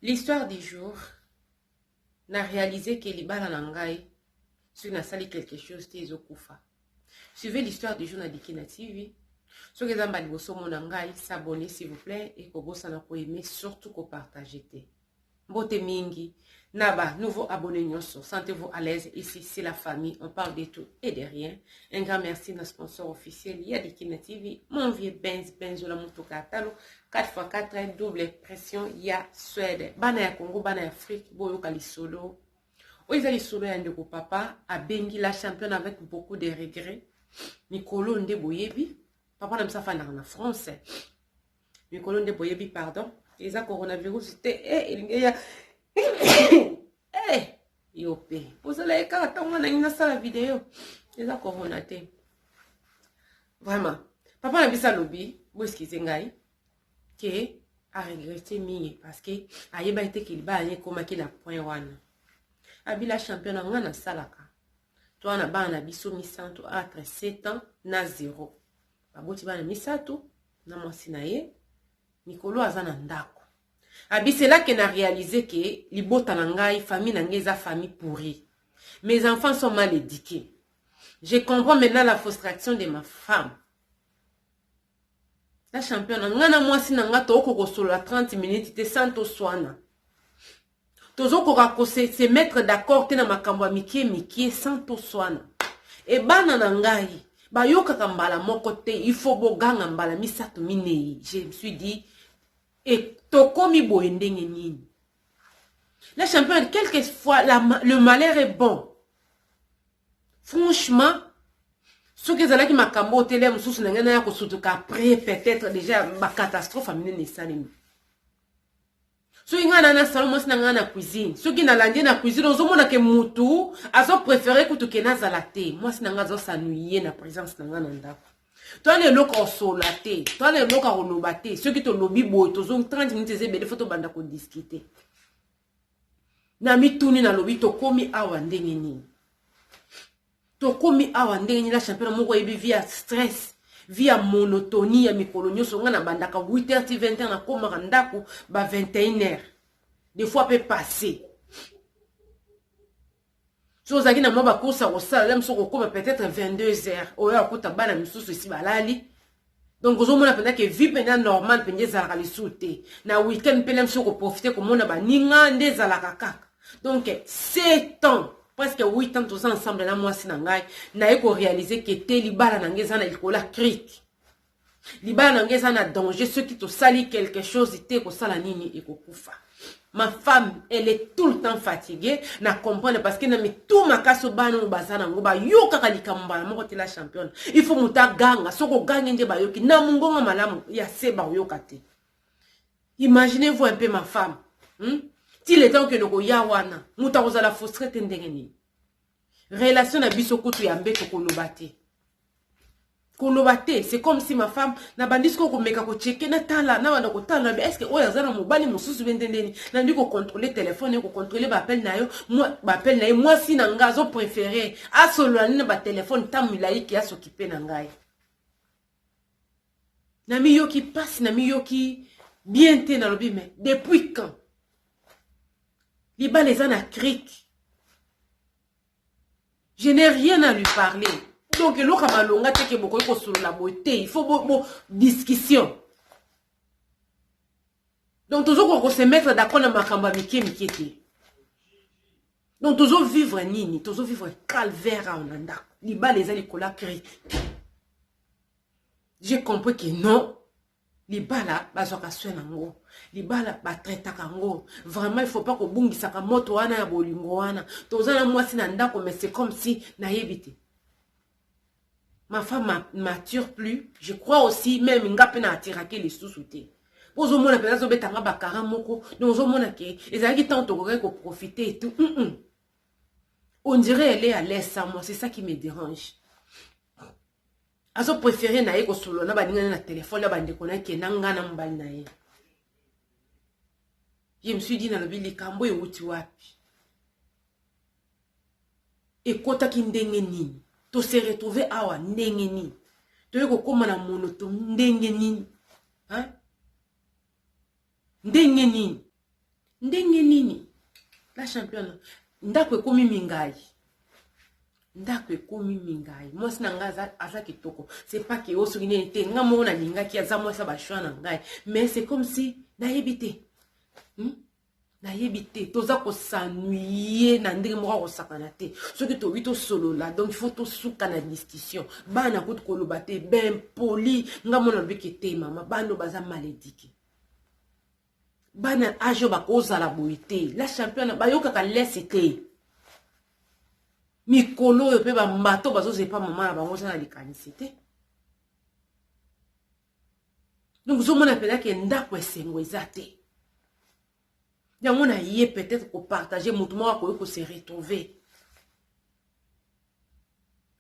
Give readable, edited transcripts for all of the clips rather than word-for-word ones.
L'histoire du jour, na réalisé que libala na ngai soki nasali quelque chose te ezokufa. Suivez l'histoire du jour na Dikina TV. Soki eza mbala liboso omona ngai, s'abonner s'il vous plaît et kobosana ko aimer surtout ko partager te. Mbote mingi na ba nouveaux abonnés nyonso. Sentez-vous à l'aise ici, c'est la famille. On parle de tout et de rien. Un grand merci na sponsor officiel ya Dikina TV, mon vieux Benz Benzola Mutuka Talo 4x4 double pression ya Suède. Bana ya Congo, bana ya Afrique, boyoka lisolo. Oyo eza lisolo ya ndeko papa abengi la championne avec beaucoup de regrets. Mikolo nde boyebi, papa na biso afandaka na France. Mikolo nde boyebi, pardon, eza coronavirus te, eh, elingi eya. Eh, yo pe bozala ye kaka ntango wana nangi nasala video, eza corona te. Vraiment, papa na biso alobi, boeskize ngai, ke aregrete mingi parce que ayebaki te ke libala ye ekomaki na point wana. Abila champion na ngai nasalaka, toa na bana na biso misanto entre 7 ans na 0. Baboti bana misato na mwasi na ye, mikolo aza na ndako. Abiselake na réaliser ke libota na ngai, famille na ngai eza famille pourrie. Mes enfants sont mal éduqués. Je comprends maintenant la frustration de ma femme. La championne, nga na mwasi na nga toko kosolola 30 minutes te sans toswana. Tozokoka ko se mettre d'accord te na makambo ya mikie mikie sans toswana. E bana na ngai bayokaka mbala moko te, il faut boganga mbala misato minei. Je me suis dit, e tokomi boye ndenge nini? La championne, quelquefois le malheur est bon. Franchement, soki ezalaki makambo otele mosusu na ngai naya kosutuka après peut-être déjà ba catastrophe ya minene esalemi. Soki ngai na na salon, mwasi na ngai na cuisine, soki nalandi na cuisine, ozomona ke mutu azopréféré kutu ke nazala te. Mwasi na ngai azosanuye na présence na ngai na ndako. Toana eloko kosola te, toana eloko koloba te. Soki tolobi boye, tozo 30 minutes eza ebele, fo tobanda kodiscute. Na mituni nalobi, tokomi awa ndenge nini? Tokomi awa ndenge nini? La championne moko oyebi vie ya stress, vie ya monotonie ya mikolo nyonso. Ngai nabandaka 8 h ti 20 h, nakomaka ndako ba 21 h des fois pe passé. So ozalaki na mwa bacourse ya kosala, la mosusu okokoma peut-être 22 h, oyo akuta bana misusu esi balali. Donc ozomona mpenza ke vie mpenza normal mpenza ezalaka lisusu te. Na weekend mpe la mosusu okoprofite komona baninga nde ezalaka kaka. Donc 7 ans, presque 8 ans toza ensemble na mwasi na ngai, naye koréaliser ke te, libala na ngai eza na likolo ya crique, libala na ngai eza na danger. Soki tosali quelque chose te, kosala nini, ekokufa. Ma femme, elle est tout le temps fatiguée. Na comprendre parce que na mitu makasi, bana oyo baza nango bayokaka likambo mbala moko te. La championne, il faut moto aganga. Soki ogangi nde bayoki. Na mongongo malamu ya se bakoyoka te. Imaginez-vous un peu ma femme, Ti le temps okende koya wana, moto akozala frustré te ndenge nini? Relation na biso kutu ya mbeto, koloba te, koloba te. C'est comme si ma femme, nabandi sikoyo komeka kocheke, natala, nabanda kotala, est ce que oyo aza na mobali mosusu be ndendeni? Nandi kocontrôle telefone, kocontrôle baappel na yo, baappel na ye. Mwasi na ngai azopréféré asolola nini na batelefone ntango milaiki asokipe na ngai. Namiyoki mpasi, namiyoki bien te. Nalobi, mais depuis quand libala eza na crique? Je n'ai rien à lui parler. Donc eloko ya malonga te ke bokoki kosolola boye te, il faut bo discussion. Donc tozokoka kose mettre d'accord na makambo ya mike mike te. Donc tozovivre nini? Tozovivre calvaire awa na ndako, libala eza likolo ya crique. J'ai compris que non, libala bazwaka soin nango, libala batraitaka yango vraiment. Il faut pas kobungisaka moto wana ya bolingo wana. Toza na mwasi na ndako, mais c'est comme si nayebi te, ma femme m'attire plus. Je crois aussi même nga mpe na attiraki lisusu te. Po ozomona mpenza azobetanga bakara moko. Donc ozomona ke ezalaki ntango tokokaki koprofite et tout. On dirait elle est à l'aise sans moi, c'est ça qui me dérange. Azopréféré na ye kosolola na baningani na telefone na bandeko na ye ke na nga na mobali na ye. Je me suis dit, nalobi, likambo ewuti wapi? Ekɔtaki ndenge nini? Tose retrouve awa ndenge nini? Toyei kokóma na monotonie ndenge nini, hein? Ndenge nini? Ndenge nini? La championne, ndako ekomi mingai. Ndako ekomi mingai. Mwasi na ngai aza, aza kitoko. C'est pas que osoki nini te. Nga moko nalingaki aza mwasi ya ba choix na ngai. Mais c'est comme si nayebi te. Nayebi te. Toza kosanuye na ndenge moko akosakana te. Soki tobi tosolola, donc il faut tosuka na discussion. Bana kutu koloba te, ben poli. Nga mona lobiki te mama, bana baza mal éduqués. Bana age oyo bakozala boye te. La championne bayokaka lese te. Mikolo oyo mpe bambato bazozepa mama na bango oza na likanisi te. Donc ozomona mpenza ke ndako esengo eza te. Yango na ye peut-être kopartage motu moko akoki kose retrouver.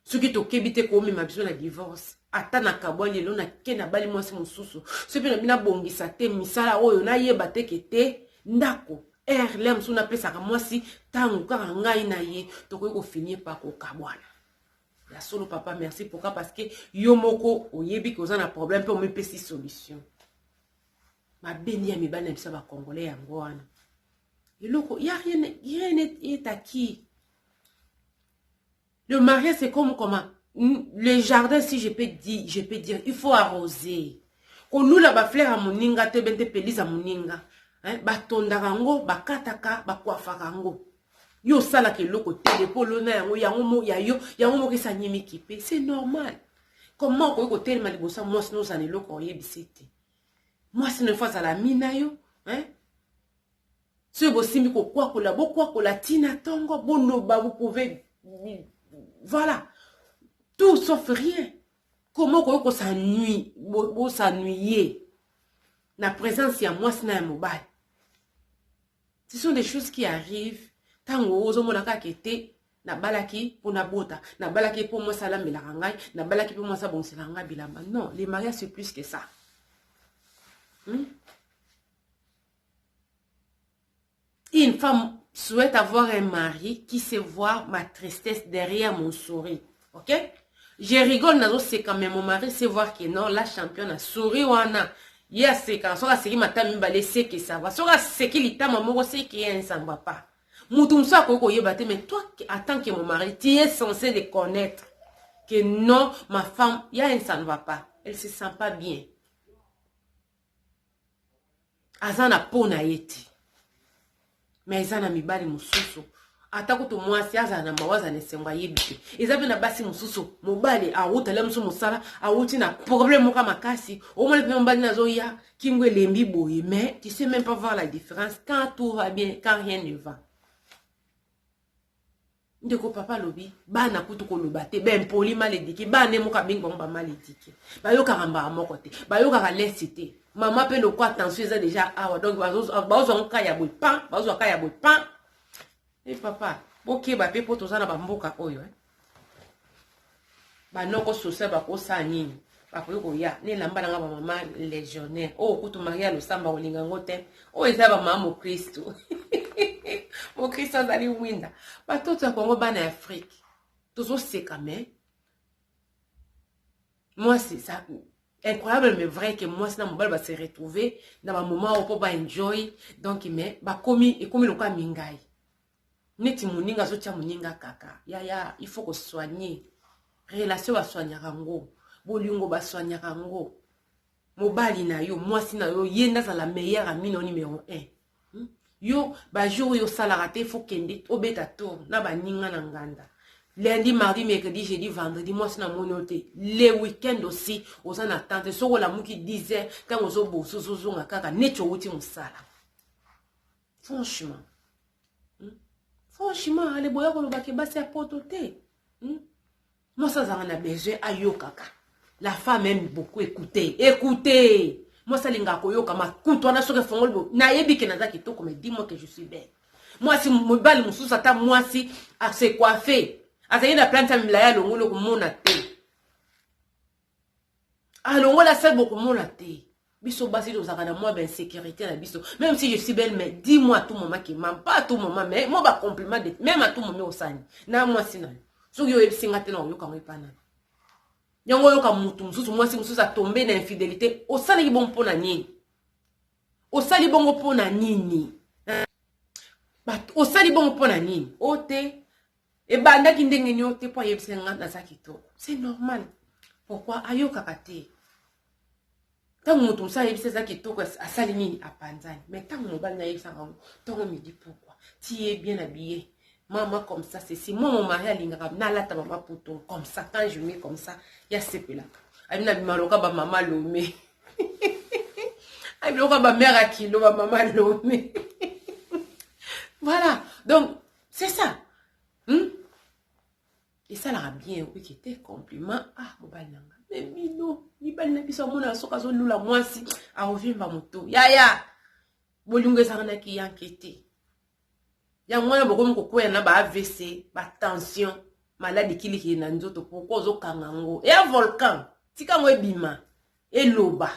Soki tokebi te komema biso na divorce, ata na kabwa lelo na ke na bali mwasi mosusu, soki mpe na bino abongisa te misala oyo nayeba te ke te ndako heure le mosusu napesaka mwasi ntango kaka ngai na ye tokoki kofinir pa kokabwana. Ya solo papa, merci. Pourquoi? Parce que yo moko oyebi ke oza na problème mpe omipesi solution. Mabe ya mibali na biso ya bacongolais yango wana. Eloko ya rien, rien est acquis. Le mariage, c'est comme comment? Le jardin, si je peux dire, je peux dire, il faut arroser. Kolula ba fleur ya moninga te bente pelise ya moninga. Hein? Batondaka yango, bakataka, bakwafaka yango. Yo osalaka eloko te, depo olona yango, yango mo, ya yo, yango moko esanyemi kipe. C'est normal. Comment okoki kotelema liboso ya mwasi no ozala na eloko oyebisi te? Mwasi no ifo azala ami na yo, hein? Soki bosimbi kokwakola, bokwakola tina tongo, boloba, vous pouvez, voilà, tout sauf rien. Comment okoki kosanui, bosanuye na présence ya mwasi na ya mobali? Ce sont des choses qui arrivent. Tango ozomona kaka ete nabalaki mpo nabota, nabalaki mpo mwasi alambelaka ngai, nabalaki mpo mwasi abongiselaka ngai bilamba. Non, le mariage c'est plus que ça. Une femme souhaite avoir un mari qui sait voir ma tristesse derrière mon sourire. Ok? Je rigole nazo seka, mais mon mari sait voir que non, la championne a souri wana. Ye aseka, soki aseki matama mibale seke ça va. Soki aseki litama moko seke ye ça ne va pas. Mutu mosusu akoki koyeba te, mais toi en tant que mon mari, tu es censé de connaître que non, ma femme, ya un ça ne va pas. Elle se sent pas bien. Aza na po na ye te. Mais eza na mibali mosusu ata kutu mwasi azala na mawa, azala na esengo, ayebi te. Eza mpe na basi mosusu, mobali awuta le mosusu mosala, awuti na problème moko makasi, omoni mpe mobali nazoya kingo elembi boye, mais tu sais même pas voir la différence quand tout va bien, quand rien ne va. Ndeko papa alobi bana kutu koloba te, baimpoli mal éduqué, bana moko abengi bango ba mal éduqué, bayokaka mbala moko te, bayokaka lesi te. Mama mpe lokwa tension eza déjà awa, donc bazozwa ngo ka ya boye pan, bazozwa ka ya boye pan. E papa, bokeba mpe mpo toza na bamboka oyo, eh? Banoko social bakosala nini? Bakoki koya na elamba nanga bamama légionnaire oyo kutu Maria Losamba kolinga yango te, oyo eza bamama mokristo. Mokristo azali mwinda. Batoto ya Kongo, bana ya Afrique, tozoseka, mais mwasi, ça incroyable mais vrai que mwasi na mobali ba se retrouver na bamoment oyo mpo ba enjoy, donc mais bakomi ekomi lokola mingai neti moninga azotia moninga kaka. Yaya, il faut kosoigner relation, basoignaka yango, bolingo basoignaka yango. Mobali na yo, mwasi na yo, ye nde azala meilleur ami no numéro 1. Yo bajour oyo osalaka te, faut kende obeta tour na baninga na nganda lundi, mardi, mercredi, jeudi, vendredi, mwasi na moni oyo te. Le week-end aussi oza na tante, soki olamuki 10 heures, ntango ozobosa ozozonga kaka neti owuti mosala. Franchement, Franchement, ale boya kolobaka basi ya poto te. Mwasi azalaka na besoin ayokaka. La femme aime beaucoup écouter. Écouter. Mwasi alingaka koyoka makutu wana soki efongoli bo. Nayebi ke naza kitoko, mais dis-moi que je suis belle. Mwasi, mobali mosusu ata mwasi ase coiffe, azali na plante ya milai, alongoli okomona te. Alongoli asali bokomona te. Biso basi tozalaka na mwa bainsécurité na biso. Même si je suis belle, mais dis-moi à tout moment que même pas à tout moment, mais moi ba compliment de même à tout moment osani na mwasi na yo. Soki oyebisi nga te, na oyoka ngo epa nani? Yango oyoka mutu mosusu, mwasi mosusu atombe na infidélité, osalaki bongo mpo na nini? Osali bongo mpo na nini? Osali bongo mpo na nini? O te, ebandaki ndenge nini? O te, mpo ayebisa nga naza kitoko. C'est normal. Pourquoi ayokaka te? Ntango moto mosusu ayebisa eza kitoko, asali nini? Apanzani. Mais ntango mobali nayebisaka yango ntongo midi, pourquoi tu es bien habillé, maman, comme ça, ceci. Moi, mon mari alingaka nalata mama puto comme ça. Quand je mets comme ça, ya sepelaka. Abi na bima loka bamama lome, abi loka bamère ya kilo, bamama lome. Voilà, donc c'est ça, Esalaka bien okoki te compliment. Ah, mobali na nga. Me bino mibali na biso, amonaka soki azolula mwasi, akovimba motu. Yaya, bolingo ezalaka na kiyanke te. Yango wana bokomi kokwea na ba AVC, batension, maladi kilikili na nzoto. Pourquoi ozokanga yango? Eya volcan, tika yango ebima, eloba.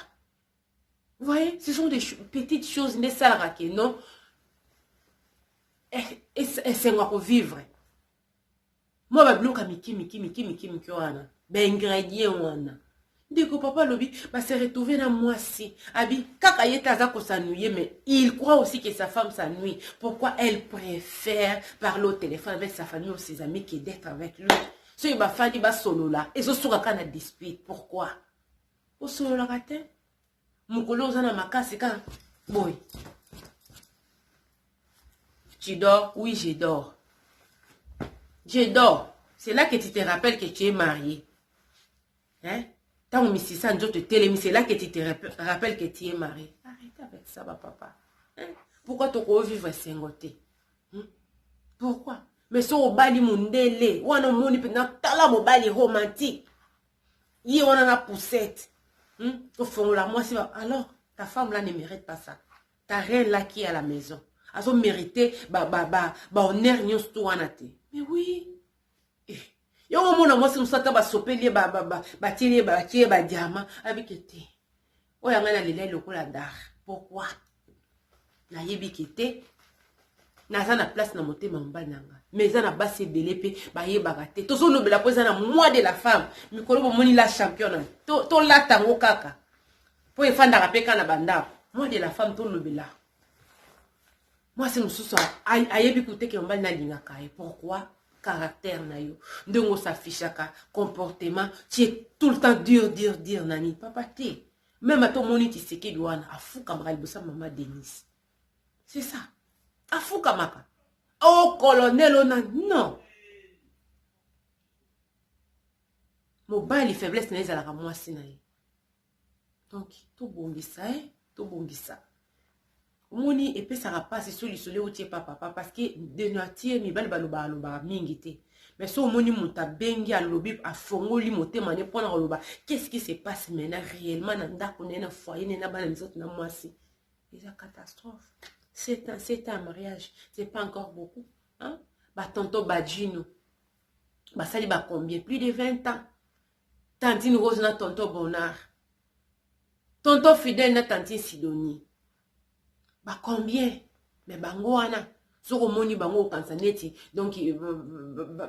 Vous voyez, ce sont des petites choses nde esalaka ke non, esengo kovivre. Mwa babiloko ya mike mike mike mike mike wana, baingrédient wana. Ndeko papa alobi base retrouve na mwasi, abi kaka ye te aza kos'ennuyer, mais il croit aussi que sa femme s'ennuie. Pourquoi elle préfère parler au téléphone avec sa famille ou ses amis que d'être avec lui? Soki bafandi basolola, ezosuka kaka na dispute. Pourquoi osololaka te? Mokolo oza na makasi kaka boye. Tu dors? Oui, je dors, je dors. C'est là que tu te rappelles que tu es marié, hein? Ntango misisa nzoto etelemi, c'est là que tu te rappelles que tu es marié. Arrêtez avec ça, bapapa, hein? Pourquoi tokovivre esengo te, Pourquoi? Mais so obali mondele wana, omoni mpenza, tala mobali romantique ye wana na poussette, Ofongola mwasi. Alors ta femme là ne mérite pas ça. Ta reine là qui est à la maison azomérite bahonneur nyonso to wana te. Mais oui, eh. Yango omona mwasi mosusu, ata basopeli ye, batieli ye, batie ye badiamant, abike te. Oyo ngai nalela ye lokola dar. Pourquoi? Nayebi ke te, naza na place na motema mobali na ngai. Mais eza na basi ebele mpe bayebaka te. Tozolobela mpo eza na mois de la femme. Mikolo bomoni la championne, tolata yango kaka mpo efandaka mpe kaka na bandako. Mois de la femme, tolobela. Mwasi mosusu ayebi kuteke mobali nalingaka ye. Pourquoi? Caractère na yo, ndenge osafishaka, comportement, tu es tout le temps dur, dur, dur. Nani papa te? Même ata omoni Tshisekedi wana, afukamaka liboso ya mama Denise. C'est ça, afukamaka o colonel ona. Non, mobali faiblesse na ye ezalaka mwasi na ye. Donc tobongisa ye, tobongisa. Omoni, epesaka mpasi so lisolo euti epa papa, parce que de nature mibali balobaka lobaka mingi te. Mais so omoni moto abengi, alobi, afongoli motema ne mpona koloba qu'est-ce qui se passe maintenant réellement na ndako na ye, na foyer ne, na bana misato na mwasi, eza catastrophe. 7 ans, 7 ans mariage, c'est pas encore beaucoup, hein? Batonton Bajino basali ba combien? Plus de 20 ans. Tantine Rose na tonton Bonnard, tonton Fidèle na tantine Sidonie, ba combien? Mais bango wana, soki omoni bango, okanisa neti donc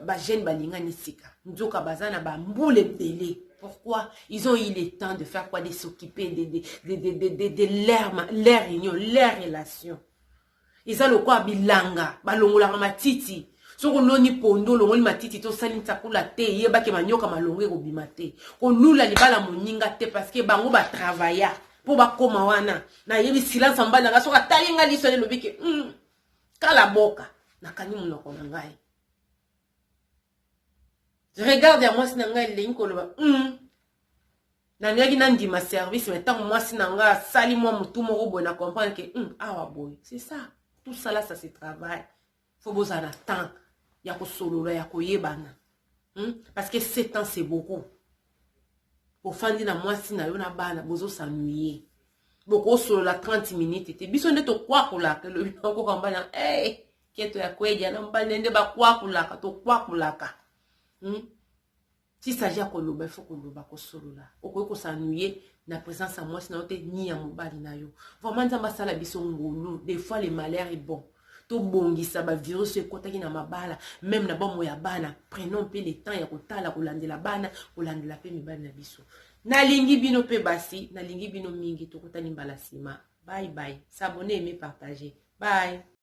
bajeune balingani sika, nzoka baza na bambula ebele. Pourquoi? Ils ont eu le temps de faire quoi? De s'occuper de leur réunion, leur relation. Eza lokola bilanga, balongolaka matiti. Soki oloni pondu, olongoli matiti te, osali ntsakula te, yebaki manyoka malongo ekobima te. Kolula libala moninga te, parce que bango batravailla mpo bakóma wana. Nayebi silence ya mobali na ngai. Soki atali ngai liso, elobi ke kala boka nakangi monoko na ngai. Regarde ya mwasi na ngai elengi koloba. Nalingaki nandima service, mais ntango mwasi na ngai asali mwa motu moko boye, na comprendre ke awa boye. C'est ça, tout ça là, ça se travaille. Faut bozala na temps ya kosolola, ya koyebana, Parce que 7 ans, c'est beaucoup. Ofandi na mwasi na yo na bana, bozos'ennuyer, bokosolola 30 minutes te. Biso nde tokwakulaka, elobi nakoka mobali na hey, keto ya kwedia na mobali nde bakwakulaka, tokwakulaka, Si s'agit ya koloba, il faut koloba, kosolola. Okoki kos'ennuyer na présence ya mwasi na yo te, ni ya mobali na yo. Vraiment, Nzambe asala biso ngolu. Des fois, le malheur est bon. Tobongisa bavirus oyo ekɔtaki na mabala, même na bomoi ya bana. Prenons mpe le temps ya kotala, kolandela bana, kolandela mpe mibali na biso. Nalingi bino mpe basi, nalingi bino mingi. Tokutani mbala nsima. Bye bye. S'abonner, aimer, partager. Bye.